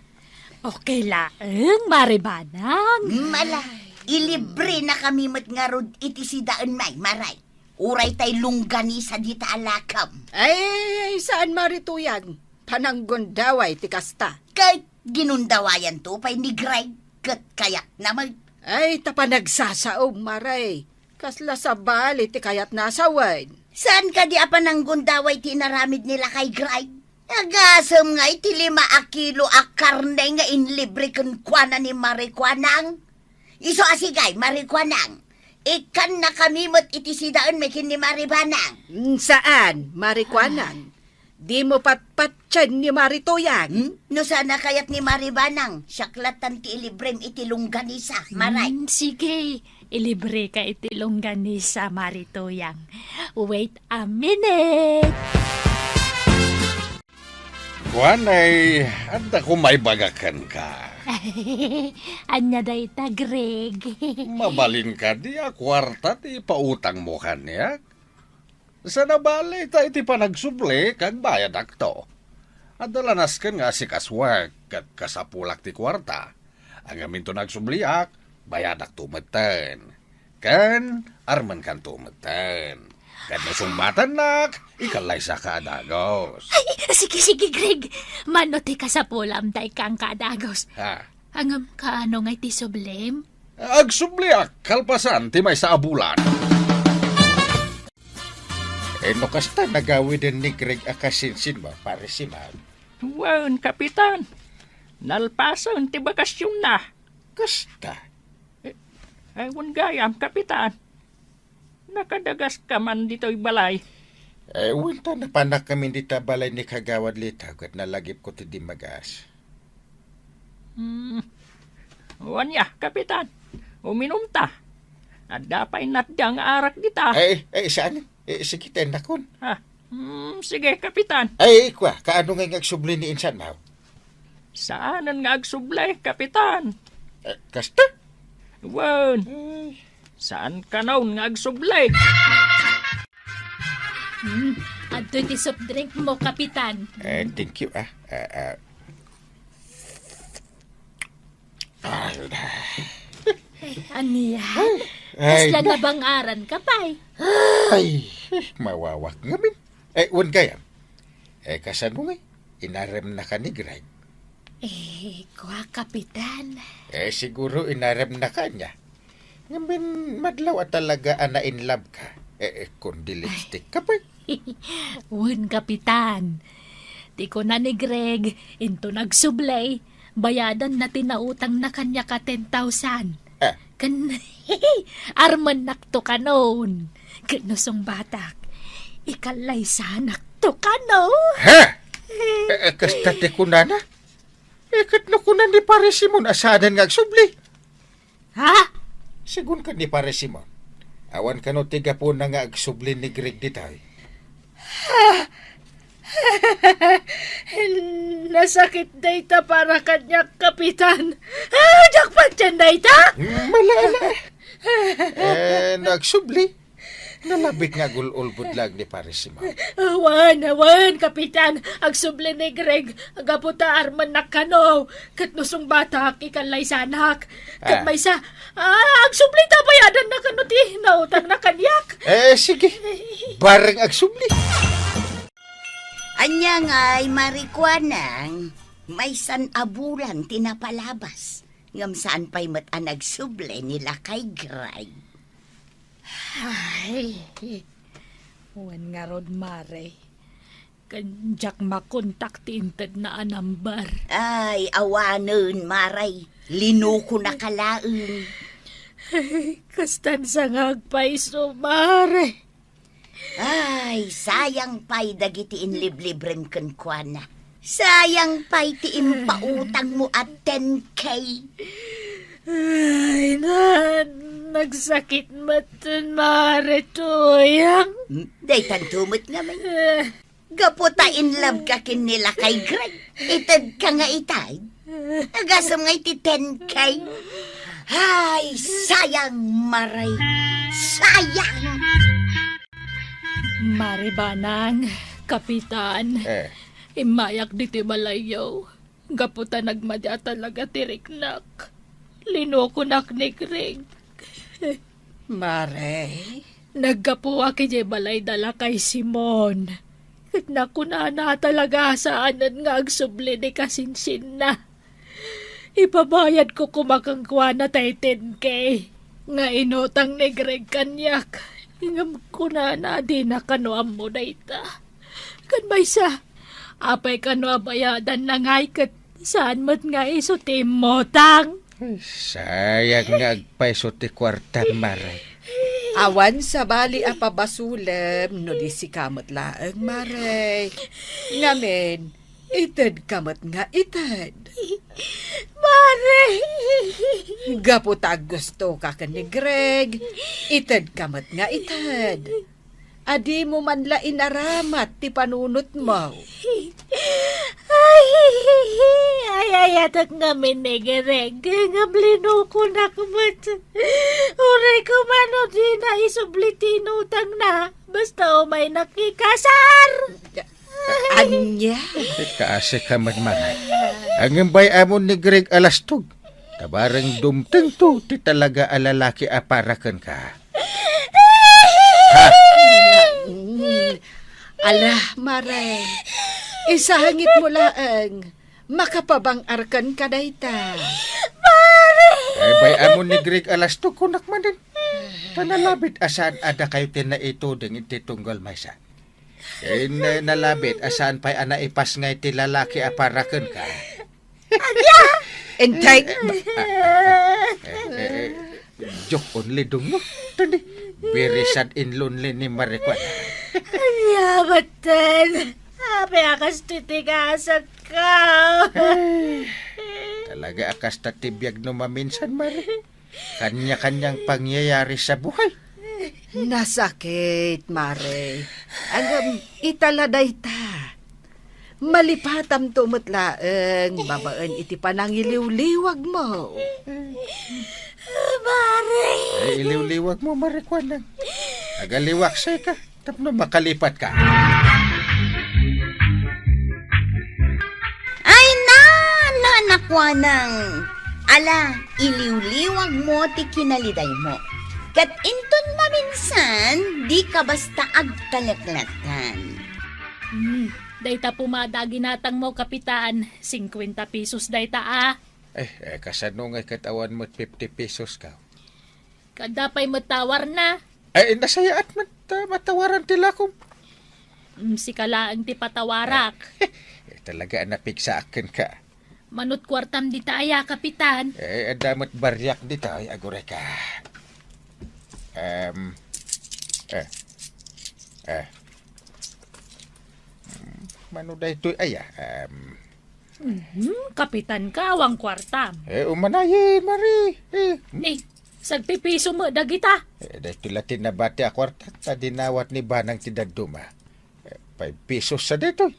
Okay laeng, Mare Banang. Mm, ala, ilibrenakami met ngarud iti sidaen, Maray. Uray tay longganisa dita a lakom. Ay, saan, Maritoyang. Pananggundaway ti kasta. Ket ginundawayanto pay ni Greg, ket kayatna met. Ay, ta panagsasaom, Maray. Kasla sabali ti kayatna a sawen. Saan kadi a pananggundaway ti inaramid ni lakay Greg? Agasem nga iti lima a kilo a karne nga inlibre kenkuana ni Marikuanang. Isu a sigay, Marikuanang. Ikkannakami met iti sidaenmi ken ni Mare Banang. Mm, saan, Marikuanang. Dimo patpatien ni Maritoyang. Hmm? No saan a kayat ni Mare Banang, siak lattan ti ilibrem iti longganisa, Maray. Hmm, sige. Ilibreka iti longganisa, Maritoyang. Wait a minute. Kuanay, adda ko maibaga kenka. Ania dayta, Greg? Mabalin kadi a kuarta ti ipautangmo kaniak? Saan a bale ta iti panagsubli, agbayadakto. Adda la nasken nga asikasuek ket kasapulak ti kuarta. Ngamin no agsubliak, bayadakto metten. Ken armenkanto metten. Ket no sungbatannak, ikallaysaka a dagus. Ay, sige, sige, Greg. Mano ti kasapulam ta ikkanka a dagus. Ha? Ngem kaano nga iti sublim? Agsubliak kalpasan ti maysa a bulan. Eh, no kasta nagawiden ni Greg a kasinsinmo, Pare Simon? Wen, Kapitan. Nalpasen ti bakasionna. Kasta? Eh, eh, wen gayam, Kapitan. Nakadagaska man ditoy balay? Eh, wen ta napanakkamin dita balay ni Kagawad Litaw ket nalagipko ti dimmagas. Hmm. Wen ya, Kapitan. Uminumta. Adda pay natda nga arak dita. Eh, eh, saan? Eh, sige, tennakon. Ah, hmm, sige, Kapitan. Ay, kua, kaano ngay nga agsubli ni insan, maw? Saanen nga agsubli, Kapitan. Eh, kasta? Wen. Ay. Saan kanon nga agsubli? Hmm, adtoy ti soft drink mo, Kapitan. Eh, thank you, ah. Ah, ah. Ay, Ay, ania? Ay, Kasla na. Nabangaran ka pay? Ay, mawawak ngamin. Eh, wen gayam. Eh, kasano ngay? Inaremnaka ni Greg? Eh, kua, Kapitan. Eh, siguro inaremnaka ania. Ngamin, madlaw a talaga a na-in love ka. Eh, eh, kundi lipstick ka pay. Wen, Kapitan. Ti kuna ni Greg, inton agsubli, bayadanna ti nautangna kaniak a ten thousand. Ah. Ken armennakto kanon. Ket no sungbatak, ikallaysanakto kano. Ha? Eh, eh, kasta ti kunana? Eh, ket no kuna ni Pare Simon a saanen nga agsubli? Ha? Sigun ken ni Pare Simon, awan kano ti gapuna nga agsubli ni Greg ditoy? Nasakit dayta para kaniak, Kapitan. Ah, diak patien dayta. Mala, ala. Eh, no agsubli. Nalabit nga agul-ulbod laeng ni Pare Simon. Awan, awan, Kapitan. Agsubli ni Greg. Gapu ta armennak kano. Ket no sungbatak, ikallaysanak. Ket Ah. maysa, ah, agsubli ta bayadanna kano ti nautangna kaniak. Eh, sige. Bareng agsubli. Ania ngay, Mare Kuanang, maysan a bulan ti napalabas, ngem saan pay met a nagsubli ni Lakay Greg. Ay, wen ngarud, Mare. Ken diak makontak ti intedna a number. Ay, awanen, Mare. Linukonaka laeng. Ay, kastan sa nga agpayso, Mare. Ay, sayang pay dagiti inliblibrem kenkuana. Sayang pay ti impautangmo a ten K. Ay, na, nagsakit met, Mare Tuyang. Hmm, daytanto met ngamin. Eh. Gapu ta in love ka ken ni Lakay Greg, itedka nga ited. Agasem nga iti ten K. Ay, sayang, Mare. Sayang! Mare Banang, Kapitan, Eh. immayak ditoy balayyo. Gapu ta nagmadi a talaga ti riknak. Linukonak ni Greg. Mare? Naggapuak idiay balay da Lakay Simon. Ket nakunana a talaga a saanen nga agsubli ti kasinsinna. Ipabayadko koma kenkuana tay ten K nga inutang ni Greg kaniak. Ngem kunana a dina kano ammo dayta. Ken maysa, apay kano a bayadanna ngay ket saan met nga isu ti immutang? Ay, sayang nga agpayso ti kuartam, Mare. Awan sabali a pabasolem no di sika met laeng, Mare. Ngamin, itedka met nga ited. Mare! Gapu ta aggustoka ken ni Greg, itedka met nga ited. A dimo man la inaramat ti panunotmo. Ay, ay, ayatek ngamin ni Greg, ngem linukonak met. Uray koma no dina isubli ti inutangna, basta umaynak ikasar. Ania? Ikasi ka met, Mare. Ngem bay-amon ni Greg a lastog. Ta bareng dumtengto ti talaga a lalaki a para kenka. Ha? Ala, Mare. Isangitmo laeng. Makapabang-ar kenka dayta. Mare! Ay, bay-am ni Greg a lastog, kunak manen. Ta nalabit a saan a dakayo ti naituding iti tunggal maysa. Ken, eh, nalabit a saan pay a naipasngay ti lalaki a para kenka. Ania? Entay. Eh, eh, eh, joke only, Dunglo. Tandi, very sad and lonely ni Maricon. Ania, batten? Apay a kastoy ti gasatko? Ay, talaga a kasta ti biag no maminsan, Mari. Kanya-kanyang pangyayari sa buhay. Nasakit, Mare. Ngem, ita la dayta. Malipatamto met laeng babaen iti panangiliwliwagmo. Mare! Ay, iliwliwagmo, Mare Kuanang. Agaliwaksayka tapno makalipatka. Ay, na, na, na, Kuanang. Ala, iliwliwagmo ti kinalidaymo. Ket inton maminsan, dika basta agtaleklattan. Hmm, dayta pumada a ginatangmo, Kapitan. Singkuenta pesos dayta, a. Eh, eh, kasano ngay ket awan met fifty pesos ka? Kada pay met tawarna. Eh, nasayaat met, ah, matawaran ti lakom. Mm, sika laeng ti patawarak. Eh, talaga a napigsaak kenka. Manut kuartam dita aya, Kapitan. Eh, adda met bariak dita, ay, aguray ka. Em, eh, eh. Hmm, mano daytoy aya? Em. Mhm, Kapitan ka, awan kuartam. Eh, umanayen, Mari. Eh, hmm. Ni, sagpipiso met dagita. Eh, daytoy la ti nabati a kuarta, ta dinawat ni Banang ti dadduma. Eh, five pesos sa daytoy.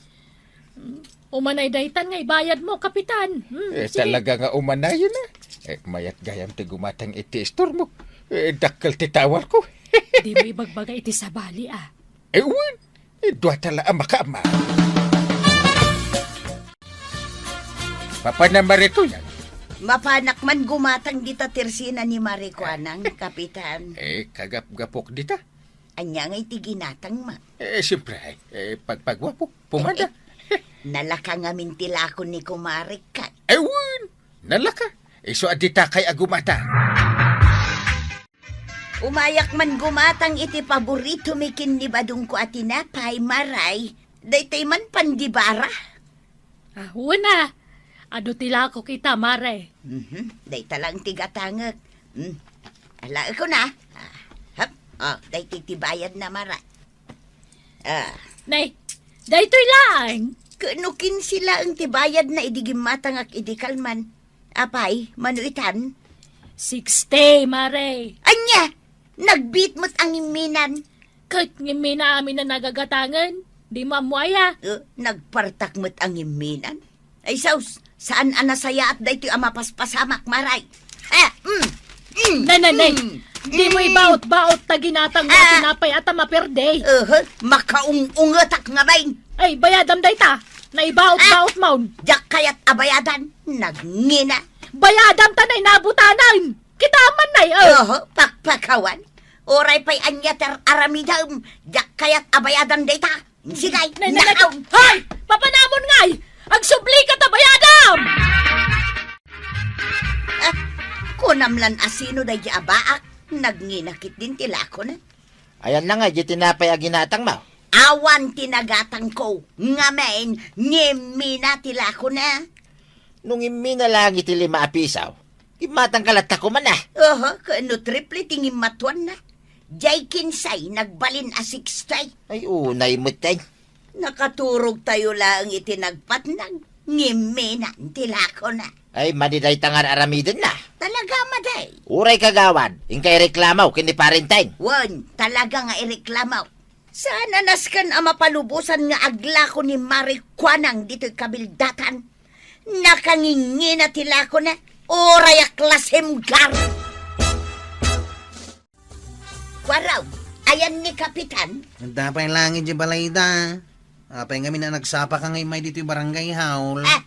Umanay daytan nga ibayadmo, Kapitan. Hmm, eh, sige. Talaga nga umanayen, a. Eh, mayat gayam ti gumatang iti istormo. Eh, dakkel ti tawarko. Dimo ibagbaga iti sabali, a. Eh, wen. Eh, duata la a makaammo. Papanam, Mari Kuanang? Mapanak man gumatang dita tersina ni Mari Kuanang, Kapitan. Eh, kagapgapok dita. Ania ngay ti ginatangmo? Eh, siyempre, eh, pagpaguapo, pumada. Eh, eh, nalaka ngamin ti lakon ni kumarek, ket. Eh, wen, nalaka. Isu a ditakay a gumatang. Umayak man gumatang iti paboritomi ken ni badongko a tinapay, Mare. Daytoy man pandibara. Ah, wen a. Adu ti lakok ita, Mare. Mhm. Dayta lang ti gatangek. Hmm. Alaekon a. Ah, hap. Oh, daytoy ti bayadna, Mare. Ah. Nay, daytoy laeng. Ket no kinse laeng ti bayadna idi gimmatangak idi kalman. Apay, mano itan? Sixty, Mare. Ania? Nagbiit met a ngimminan. Ket ngimmina amin a nagagatangen. Dimo ammo aya? Eh, nagpartak met a ngimminan. Ay, sus, saan a nasayaat daytoy a mapaspasamak, Mare. Eh, mm, mm, nay, nay, nay. Mm, dimo mm. Ibaot-baot ta ginatangmo a tinapay a ta maperde. Aha, makaung-ungetak ngamin. Ay, bayadam dayta. Naibaot-baot maon. Diak kayat a bayadan. Nagngina. Bayadam ta nay nabutanen. Kita man nay, eh. Oho, pakpakawan. Uray pay ania ti ar-aramidem, diak kayat a bayadan dayta. Sige, nay, nay, nay, nakaw. Hoy! Papanamon ngay! Agsublika ta bayadam! Ah, kunam lan a sino daydi a baak, nagngina ketdin ti lakona. Ayanna ngay di tinapay a ginatangmo? Awan ti nagatangko, ngamin, ngimmina ti lakona. No ngimmina laeng iti lima a piso, gimmatangka latta koma, a. Oho, ket no triple ti ngimmatuanna. Diay kinse, nagbalin a sixty. Ay, unay met, ay. Nakaturogtayo laeng iti nagpatnag, ngimminan ti lakona. Ay, madi dayta nga ar-aramidenna. Talaga, madi. Uray kagawad, inka ireklamo ken ni Parenteng. Wen, talaga nga ireklamo. Saan a nasken a mapalubosan nga aglako ni Mari Kuanang ditoy kabildatan? Nakangingina ti lakona, uray a klasemgar. Waraw, ayan ni Kapitan? Adda pay laeng idiay balayda. Apay ngamin a nagsapaka nga immay ditoy barangay hall? Ah,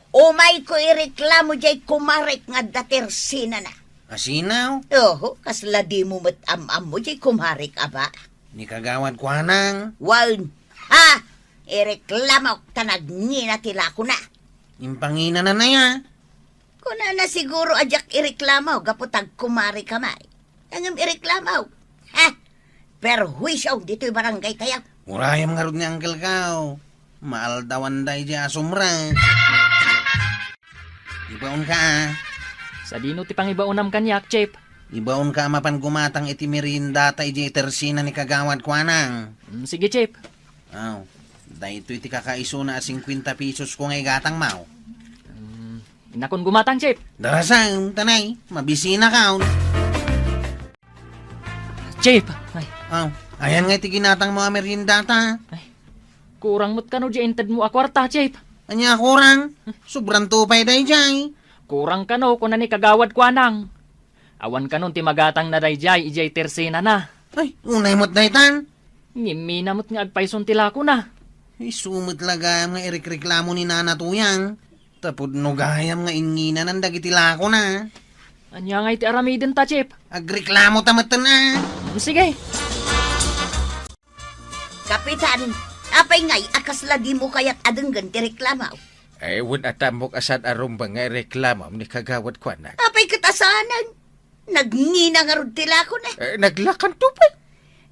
umayko ireklamo diay kumarek nga adda tersinana. Asino? Oho, kasla dimo met am-ammo diay kumarek a baak. Ni Kagawad Kuanang? Wen, ha! Ireklamok ta nagngina ti lakona. Impanginana, a. Kunana siguro a diak ireklamo gapu ta agkumareka met. Ngem ireklamo. Ha? Perhuisyo ditoy barangay tayo. Urayam ngarud nga uncle ko. Maaldawan daydiay a sumrek. Ibaonka, a. Sadino ti pangibaonam kaniak, Chief? Ibaonka a mapan gumatang iti meriendata idiay tersena ni Kagawad Kuanang. Mm, sige, Chief. Aw, daytoy ti kakaisuna a singkuenta pesos ko nga igatangmo. Mm, innakon gumatang, Chief. Darasam, tanay, mabisinakon. Chief! Ay. Aw, ayan nga iti ginatangmo a meriendata. Ay, kurang met kano diay intedmo a kuarta, Chief. Ania a kurang? Sobranto pay daydiay. Kurang kano, kuna ni Kagawad Kuanang. Awan kanon ti magatangna daydiay idiay tersenana. Ay, unay met daytan. Ngimmina met nga agpayson ti lakona. Isu met la gayam nga irekreklamo ni Nana Tuyang. Ta pudno gayam nga inginanan dagiti lakona. Ania ngay ti aramidenta, Chief? Agreklamota metten, a. Mm, sige. Kapitan, apay ngay a kasla dimo kayat a denggen ti reklamo? Ay, wen a ta ammok a saan a rumbeng nga ireklamom ni Kagawad Kuanang. Apay ket a saanen? Nagngina ngarud ti lakona. Eh, naglakanto pay.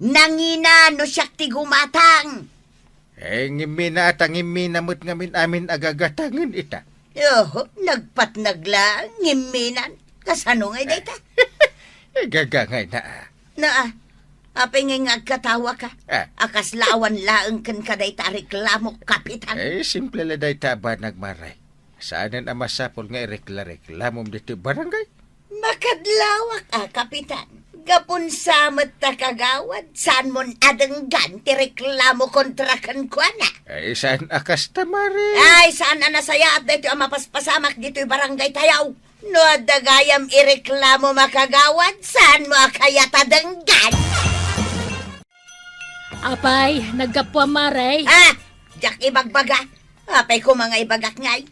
Nangina no siak ti gumatang. Eh, ngimmina ta ngimmina met ngamin amin a gagatangen ita. Oho, nagpatnag la, ngimminan. Kasano ngay dayta? Eh, gagangayna, a. Naa, apay ngay nga agkatawaka? Ah. A kasla awan laeng kenka dayta a reklamo, Kapitan? Eh, simple la dayta a banag, Mare. Saanen a masapul nga irekla-reklamom ditoy barangay? Makadlawak a, Kapitan. Gapun sa met ta kagawad, saanmon a denggan ti reklamo kontra kenkuana? Ay, saan a kasta, Mare? Ay, saan a nasayaat daytoy a mapaspasamak ditoy barangay tayo. No adda gayam ireklamom a kagawad, saanmo a kayat a denggan? Apay, naggapuam, Mare? Ah! Diak ibagbaga. Apay koma nga ibagak ngay?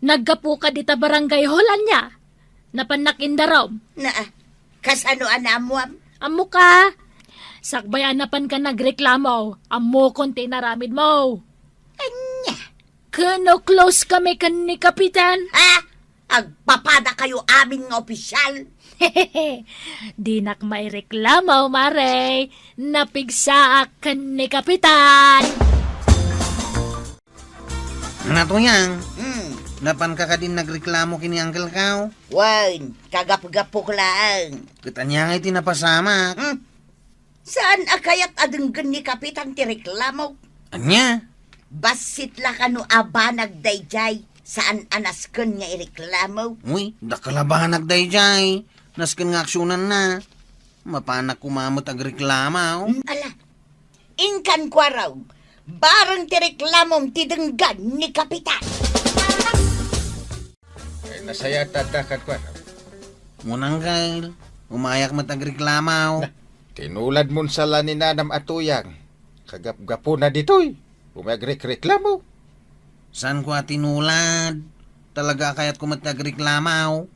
Naggapuka dita barangay hall, ania? Napannak indarum. Naa, kasano a naammuam? Ammoka. Sakbay a napanka nagreklamo, ammokon ti inaramidmo. Ania? Ken no close kami ken ni Kapitan. Ha? Agpapadakayo amin nga opisyal? Dinak maireklamo, Mare. Napigsaak ken ni Kapitan. Natuyang, hmm, napanka kadin nagreklamo ken ni Uncle Kao? Wen, kagapgapok laeng. Ket ania ngay ti napasamak? Hmm? Saan a kayat a denggen ni Kapitan ti reklamo? Ania? Bassit la kano a banag daydiay, saan a nasken nga ireklamo? Uy, dakkel a banag daydiay. Nasken nga aksionanna. Mapanak koma met agreklamo. Hmm, ala. Inkan kuarog, bareng ti reklamom ti denggan ni Kapitan. Ay, nasayaat ta adda kan kuan. Munang, Kyle, umayak met agreklamo. Na, tinuladmon sa la ni nanam a Tuyang. Kagapgapuna ditoy, umay agrekreklamo. Saanko a tinulad? Talaga a kayatko met ti agreklamo.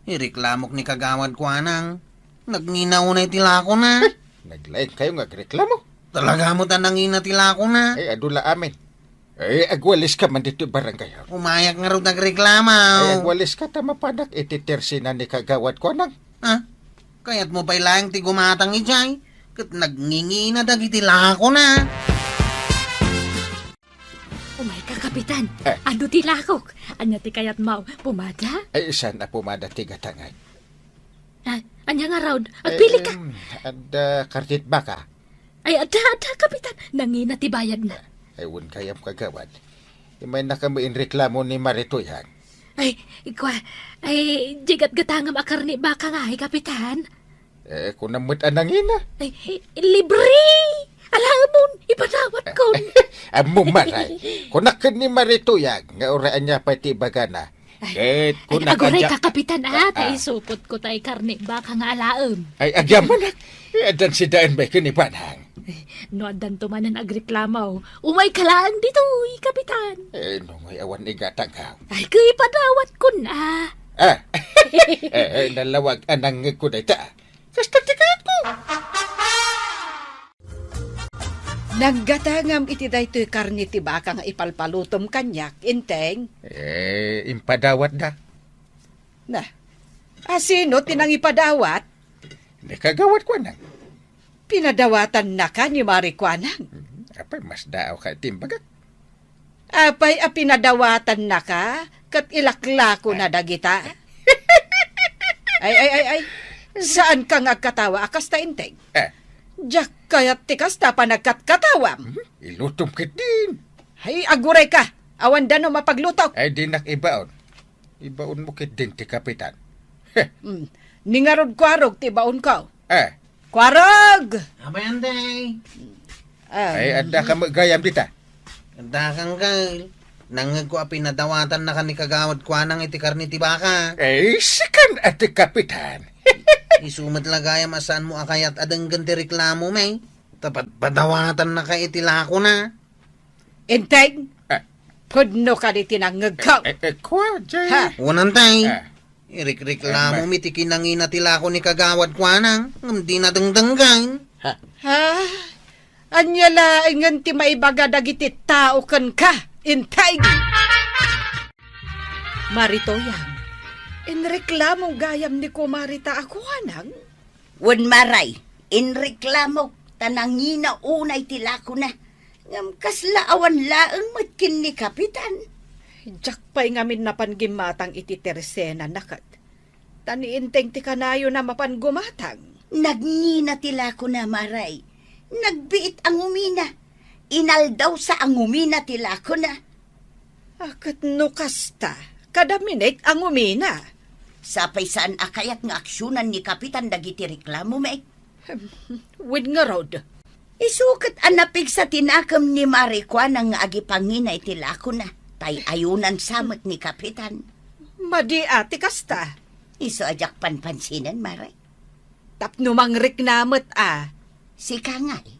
Ireklamok ni Kagawad Kuanang. Nagngina unay ti lakona. Naglaingkayo nga agreklamo. Talaga met a nangina ti lakona. Ay, adu la amin. Eh, agwaliska man ditoy barangay hall. Umayak ngarud agreklamo. Ay, agwaliska ta mapanak iti tersena ni Kagawad Kuanang. Ah, kayatmo pay laeng ti gumatang idiay, ket nangingina dagiti lakona. Umayka, Kapitan. Eh. Adu ti lakok? Ania ti kayatmo? Pumada? Ay, saan a pumada ti gatangay. Ah, ania ngarud? Agpilika. Eh, em, adda karne ti baka? Ay, adda, adda, Kapitan. Nangina ti bayadna. Ay, wen gayam, Kagawad. Imaynaka met inreklamo ni Mare Tuyang. Ay, kua, ay, diay gatgatangam a karne ti baka ngay, Kapitan. Eh, kunam met a nangina. Ay, libre! Alaemon, ipadawatkon. Ammom, Mare. Kunak ken ni Mare Tuyang nga uray ania pay ti ibagana. Ay, ket ay, kunak agurayka, Kapitan, a, ah, ta ah, isupotko tay karne ti baka nga alaem. Ay, agyamanak. Eh, addan sidaen met ken ni Banang. Eh, no addanto manen agreklamo, umayka laeng ditoy, Kapitan. Eh, no ngay awan igatangam. Ay, ket ipadawatkon a. Ah. Eh, eh, nalawag a nangngegko dayta. Kasta ti kayatko. Naggatangam iti daytoy karne ti baka nga ipalpalutom kaniak, Enteng. Eh, impadawatda. Na, asino ti nangipadawat? Ni Kagawad Kuanang. Pinadawatannaka ni Mari Kuanang? Mhm. Apay, masdaawka iti imbagak. Apay a pinadawatannaka ket ilaklakona dagita? Ay, ay, ay, ay. Saanka nga agkatawa a kasta, Enteng? Eh. Diak kayat ti kasta panagkatkatawam. Mhm. Ilutom ketdin. Ay, agurayka. Awan danum a paglutok. Ay, dinak ibaon. Ibaonmo ketdin ti kapitan. Heh. Mm. Ni ngarud kuarog ti ibaonko. Eh. Kuarog! Apay, Enteng? Ah. Ay, addaka met gayam dita. Addakan, Kyle. Nangngegko a pinadawatannaka ni Kagawad Kuanang iti karne ti baka. Ay, sikan a ti kapitan. Isu met la gayam a saanmo a kayat a denggen ti reklamo, may. Ta pad-, padawatannaka iti lakona. Enteng, ah, pudno kadi ti nangngegko. Eh, eh, kua, Jay. Ha? Wen, Enteng. Ah. Irikreklamo mi ti kinangina ti lako ni Kagawad Kuanang, ngem dina dengdenggen. Ha? Ha? Ania laengen ti maibaga dagiti tao kenka, Enteng? Mari Toyang, inreklamo gayam ni Kumarita a Kuanang? Wen, Maray, inreklamok ta nangina unay ti lakona. Ngem kasla awan laeng met ken ni Kapitan. Diak pay ngamin napan gimmatang iti tersena na ket. Ta ni Enteng ti kanayona mapan gumatang. Nagngina ti lakona, Maray. Nagbiit a ngumina. Inaldawsa a ngumina ti lakona. A, ket no kasta, kada minit a ngumina. Sapay saan a kayat nga aksionan ni Kapitan dagiti reklamo, met. Wen ngarud. Isu ket a napigsa ti nakem ni Mari Kuanang nga agipangina iti lakona, tay ayonan sa met ni Kapitan. Madi a ti kasta. Isu a diak panpansinen, Mari. Tapno mangrikna met a. Sika ngay,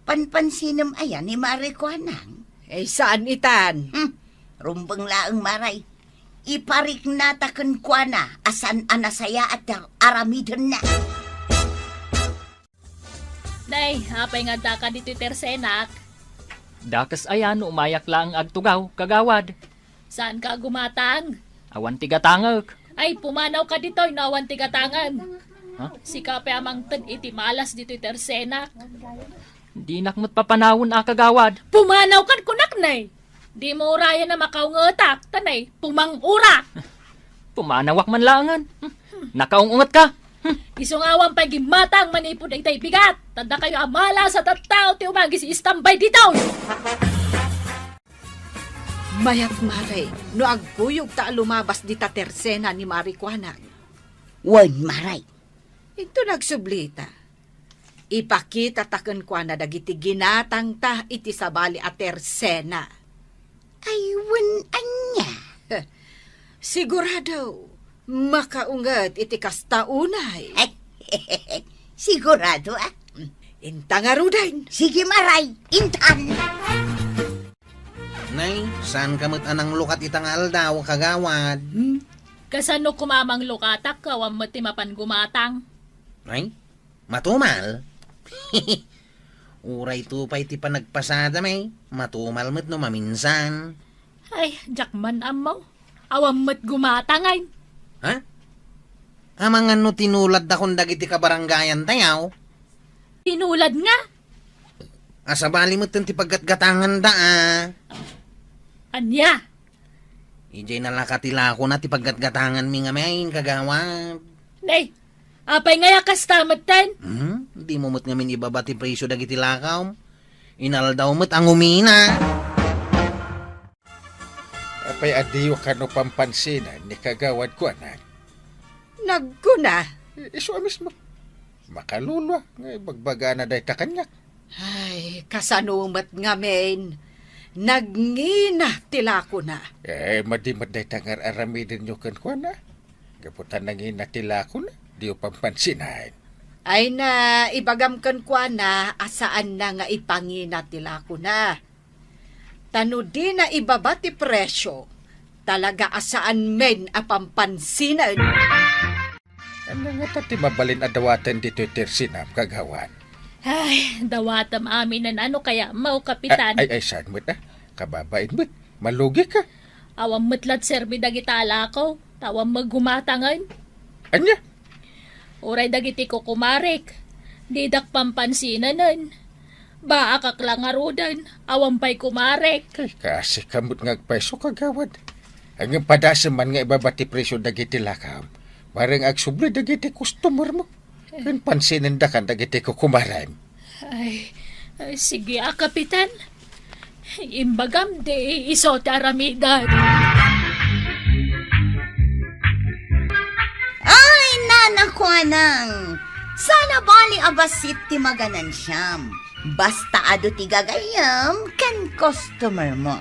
panpansinem aya ni Mari Kuanang? Eh, saan itan? Hmm, rumbeng laeng, Maray. Ipariknata kenkuana a saan a nasayaat ti ar-, aramidenna. Nay, apay nga addaka ditoy tersenak? Dakes aya no umayak laeng agtugaw, kagawad? Saanka a gumatang? Awan ti gatangek. Ay, pumanawka ditoy no awan ti gatangem. Ha? Sika pay a mangted iti malas ditoy tersenak. Dinak met papanawen a, kagawad. Pumanawkan kunak, nay. Dimo urayen a makaungetak, ta nay, pumang-ura. Pumanawak man laengen. Hmm. Nakaung-ungetka. Hmm. Isu nga awan pay gimmatang manipud daytay bigat. Ta dakayo a malas a tattao ti umagis-istambay ditoy. Mayat, Mare, no agkuyogta a lumabas dita tersena ni Mari Kuanang. Wen, Mare. Inton agsublita, ipakitata kenkuana dagiti ginatangta iti sabali a tersena. Ay, wen, ania? Sigurado, makaunget iti kasta unay. Sigurado, a? Inta ngaruden. Sige, Mare, intan. Nay, saanka met a nanglukat ita nga aldaw, kagawad? Hmm? Kasano koma a manglukatak, awan met ti mapan gumatang? Nay, matumal? Uray to pay ti panagpasadam, eh. Matumal met no maminsan. Ay, diak man ammo. Awan met gumatang, ay. Ha? Amangan no tinuladdakon dagiti kabarangayantayo? Tinulad nga? A, sabali metten ti paggatgatanganda, a. Ania? Idiay nalaka ti lakona ti paggatgatanganmi ngamin, kagawad. Nay, apay ngay a kasta metten? Hmm? Dimo met ngamin ibaba ti presio dagiti lakam. Inaldaw met a ngumina. Apay a diyo kano pampansinan ni kagawad Kuanang? Nagkuna. I-, isu a mismo. Makalulua nga ibagbagana dayta kaniak. Ay, kasano met ngamin? Nagngina ti lakona. Eh, madi met dayta nga ar-aramidenyo kenkuana. Gapu ta nangina ti lakona, diyo pampansinan. Ay na, ibagam kenkuana a saanna nga ipangina ti lakona. Ta no dina ibaba ti presyo, talaga a saan men a pampansinan. Ania ngata ti mabalin a dawaten ditoy tersenam, kagawad? Ay, dawatem aminen a no kayatmo, Kapitan. Ay, ay, ay, saan met, a? Kababain met. Malugika. Awan met la't serbi dagita a lako. Awan met gumatangen. Ania? Uray dagiti kukumarek, didak pampansinenen. Baakak la ngaruden, awan pay kumarek. Ay, kaasi ka met nga agpayso, kagawad. Ngem padasem man nga ibaba ti presio dagiti lakam. Bareng agsubli dagiti customer mo. Ken pansinendakan dagiti kukumarem. Ay, ay, sige a, Kapitan. Imbagam ti isu ti aramidem. Ay, nanakuanang! Saan a bali a bassit ti maganansiam. Basta adu ti gagayyem ken customer mo.